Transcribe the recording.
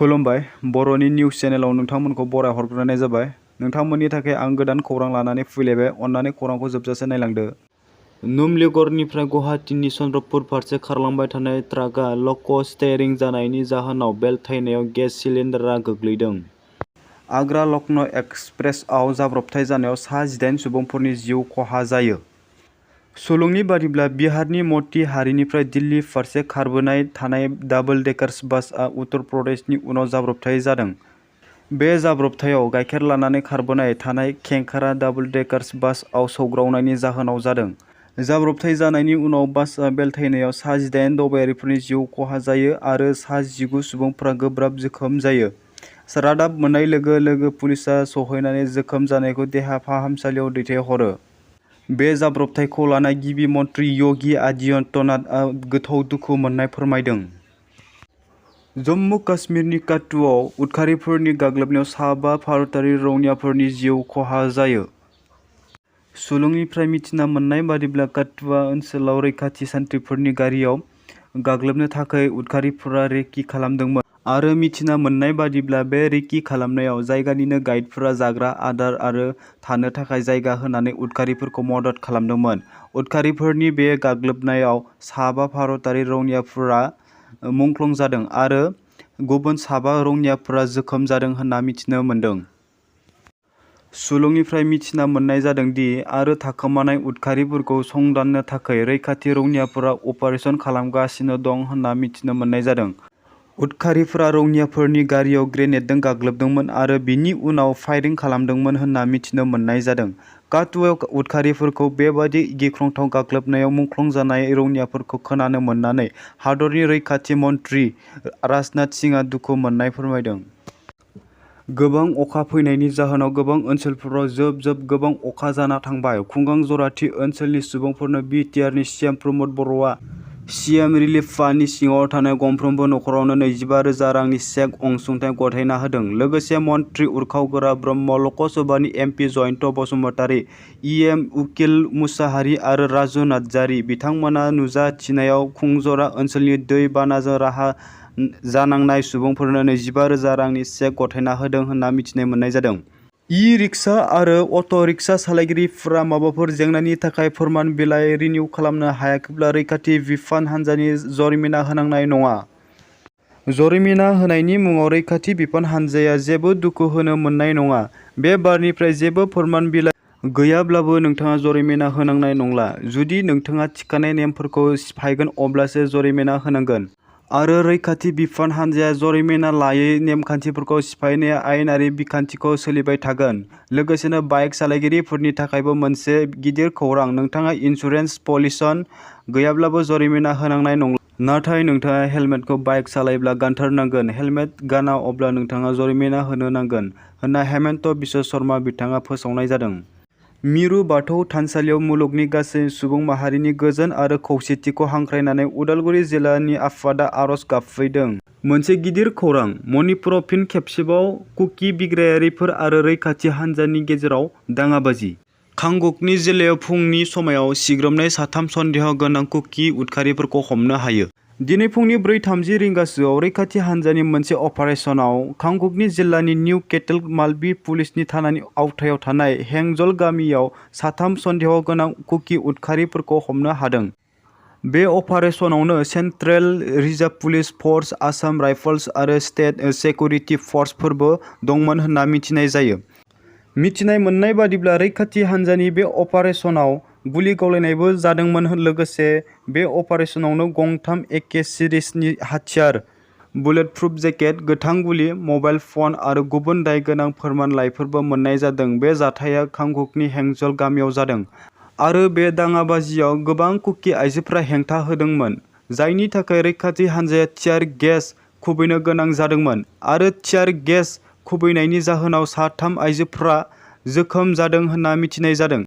खुलुमबाय बर'नि निउस चेनेलाव नोंथांमोनखौ बराय हरग्रोनाय जाबाय। नोंथांमोननि थाखाय आं गोदान खौरां लानानै फैलायबाय। अन्नानै खौरांखौ जोबजासे नायलांदो। नुमलीगड़निफ्राय गुवाहाटीनि चन्द्रपुर फारसे खारलांबाय थानाय ट्राकआ लक स्टेरिं जानायनि जाहोनाव बेलथायनायाव गेस सिलिन्डारआ गोग्लैदों। आग्रा लखनऊ एक्सप्रेसआव जाब्रबथाय जानायाव सा 18 सुबुंफोरनि जिउ खहा जायो। सुलुंनि बादिब्ला बिहारनि मतिहारीनिफ्राय दिल्ली फारसे खारबोनाय थानाय डाबल डेकार बासआ उत्तर प्रदेशनि उनाव जाब्रबथाय जादों। बे जाब्रबथायाव गाइखेर लानानै खारबोनाय थानाय खेंखारा डाबल डेकार बासआव सौग्रावनायनि जाहोनाव जादों। जाब्रबथाय जानायनि उनाव बासआ बेलथायनायाव सा 18 दावबायारिफोरनि जिउ खहा जायो आरो सा 19 सुबुंफोरा गोब्राब जोखोम जायो। रादाब मोननाय लोगो लोगो पुलिसआ सौहैनानै जोखोम जानायखौ देहा फाहामसालियाव दैथायहरो। बे जाब्रबथायखौ लाना गिबि मन्त्रि योगी आदित्यनाथआ गोथौ दुखु मोननाय फोरमायदों। जम्मु काश्मीरनि काठुआव उदखारिफोरनि गाग्लोबनायाव साबा भारतारि रौनियाफोरनि जिउ खहा जायो। सुलुंनिफ्राय मिथिना मोननाय बादिब्ला काठुआ ओनसोलाव रैखाथि सान्थ्रिफोरनि गारियाव गाग्लोबनो थाखाय उदखारिफोरा रेकि खालामदोंमोन आरो मिथिना मोननाय बादिब्ला बे रेकि खालामनायाव जायगानिनो गाइडफोरा जाग्रा आदार आरो थानो थाखाय जायगा होनानै उदखारिफोरखौ मदद खालामदोंमोन। उदखारिफोरनि बे गाग्लोबनायाव साबा भारतारि रौनियाफोरा मुंख्लं जादों आरो गुबुन साबा रौनियाफोरा जोखोम जादों होनना मिथिनो मोन्दों। सुलुंनिफ्राय मिथिना मोननाय जादों दि आरो थाखोमानाय उदखारिफोरखौ संदाननो थाखाय रैखाथि रौनियाफोरा अपारेसन खालामगासिनो दं होनना मिथिनो मोननाय जादों। उदखारिफोरा रौनियाफोरनि गारियाव ग्रेनेडजों गाग्लोबदोंमोन आरो बिनि उनाव फायरिं खालामदोंमोन होनना मिथिनो मोननाय जादों। काठुआव उदखारिफोरखौ बेबादि गिख्रंथाव गाग्लोबनायाव मुंख्लं जानाय रौनियाफोरखौ खोनानो मोननानै हादरनि रैखाथि मन्त्रि राजनाथ सिंहआ दुखु मोननाय फोरमायदों। गोबां अखा फैनायनि जाहोनाव गोबां ओनसोलफोराव जोब गोबां अखा जाना थांबाय। खुंगां जराथि ओनसोलनि सुबुंफोरनो बिटिआरनि सिएम प्रमद बर'आ सिएम रिलिफ फान्डनि सिङाव थानाय गंफ्रोमबो नखरावनो 25,000 रांनि चेक अनसुंथाइ गथायना होदों। लोगोसे मन्त्रि उरखाव ब्रह्म, लकसभानि एमपि जयन्त बसुमतारी, इएम उकिल मुसाहारि आरो राजु नार्जारि बिथांमोना नुजाथिनायाव खुंजरा ओनसोलनि दै बानाजों राहा जानांनाय सुबुंफोरनो 25,000 रांनि चेक गथायना होदों होनना मिथिनो मोननाय जादों। इ-रिक्सा आरो अट'-रिक्सा सालायगिरिफोरा माबाफोर जेंनानि थाखाय फोरमान बिलाइ रिनिउ खालामनो हायाखैब्ला रैखाथि बिफान हान्जानि जरिमाना होनांनाय नङा। जरिमाना होनायनि मुङाव रैखाथि बिफान हान्जाया जेबो दुखु होनो मोननाय नङा। बे बारनिफ्राय जेबो फोरमान बिलाइ गैयाब्लाबो नोंथाङा जरिमाना होनांनाय नंला। जुदि नोंथाङा थिखानाय नेमफोरखौ सिफायगोन अब्लासो जरिमाना होनांगोन आरो रैखाथि बिफान हान्जाया जरिमाना लायै नेमखान्थिफोरखौ सिफायनाया आयेनारि बिखान्थिखौ सोलिबाय थागोन। लोगोसेनो बाइक सालायगिरिफोरनि थाखायबो मोनसे गिदिर खौरां, नोंथाङा इन्सुरेन्स पलिसन गैयाब्लाबो जरिमाना होनांनाय नंला। नाथाय नोंथाङा हेलमेटखौ बाइक सालायोब्ला गानथारनांगोन। हेलमेट गाना अब्ला नोंथाङा जरिमाना होनो नांगोन होनना हेमन्त बिश्व शर्मा बिथाङा फोसावनाय जादों। मिरु बाथौ थानसालियाव मुलुगनि गासै सुबुं माहारिनि गोजोन आरो खौसेथिखौ हांख्रायनानै उदालगुरि जिल्लानि आफादा आरज गाबफैदों। मोनसे गिदिर खौरां, मणिपुराव फिन खेबसेबाव कुकी बिग्रायारिफोर आरो रैखाथि हान्जानि गेजेराव दाङाबाजि। कांगुकनि जिल्लायाव फुंनि समाव सिग्रोमनाय साथाम सन्देह गोनां कुकी उदखारिफोरखौ हमनो हायो। दिनै फुंनि 4:30 रिंगासोआव रैखाथि हान्जानि मोनसे अपारेसनाव कांगुकनि जिल्लानि निउ केटेल मालबी पुलिसनि थानानि आवथायाव थानाय हेंजल गामियाव साथाम सन्देह गोनां कुकी उदखारिफोरखौ हमनो हादों। बे अपारेसनावनो सेन्ट्रेल रिजार्भ पुलिस फर्स, आसाम राइफल्स आरो स्टेट सिकिउरिटि फर्सफोरबो दंमोन होनना मिथिनाय जायो। मिथिनाय मोननाय बादिब्ला रैखाथि हान्जानि बे अपारेसनाव गुलि गावलायनायबो जादोंमोन। लोगोसे बे अपारेसनावनो गंथाम एके सिरिजनि हाथियार, बुलेटप्रुफ जेकेट, गोथां गुलि, मबाइल फन आरो गुबुन दायगोनां फोरमानलाइफोरबो मोननाय जादों। बे जाथाया कांगुकनि हेंजल गामियाव जादों आरो बे दाङाबाजियाव गोबां कुकी आइजोफोरा हेंथा होदोंमोन, जायनि थाखाय रैखाथि हान्जाया टियार गेस खुबैनो गोनां जादोंमोन आरो टियार गेस खुबैनायनि जाहोनाव साथाम आइजोफोरा जोखोम जादों होनना मिथिनाय जादों।